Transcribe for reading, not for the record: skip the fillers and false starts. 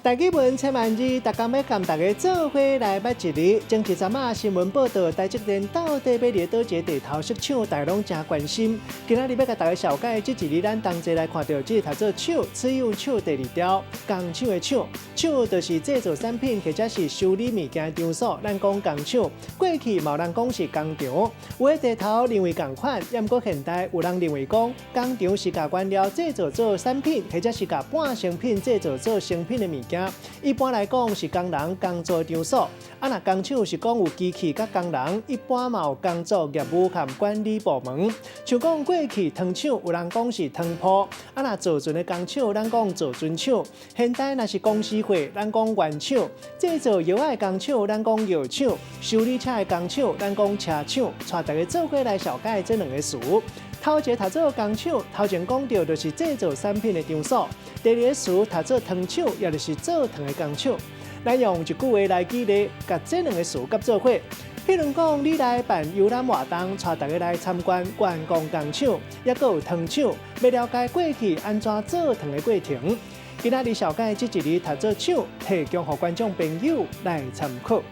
台語文千萬字，逐工欲共大家做伙來捌一字。前一陣仔新聞報道，台積電到底欲佇佗一个地頭設廠，大家攏誠關心。今仔日欲共大家紹介這一字，咱同齊來看著這個讀做廠，採用廠第二條，工廠的廠，廠就是製造產品或者是修理物件的場所，咱講工廠。過去嘛有人講是工廠，有的地頭認為仝款，抑毋過現代有人認為講工廠是共原料製造做產品，或者是共半成品製造做成品的物件。一般來講是工人工作場所，啊若工廠是講有機器佮工人，一般嘛有工作業務和管理部門。像講過去糖廠有人講是糖鋪，啊若造船的工廠咱講造船廠。現代若是公司化，咱講原廠；製造藥仔的工廠，咱講藥廠；修理車的工廠，咱講車廠。帶大家做伙來紹介這兩个詞。頭一个讀做工廠，頭前講著就是製造產品的場所；第二个詞讀做糖廠，也就是做糖的工廠。咱用一句話來舉例，共這兩个詞佮做伙。譬如講，你來辦遊覽活動，帶大家來參觀觀光工廠，抑閣有糖廠，欲了解過去按怎做糖的過程。今仔日紹介這一字讀做廠，提供予觀眾朋友來參考。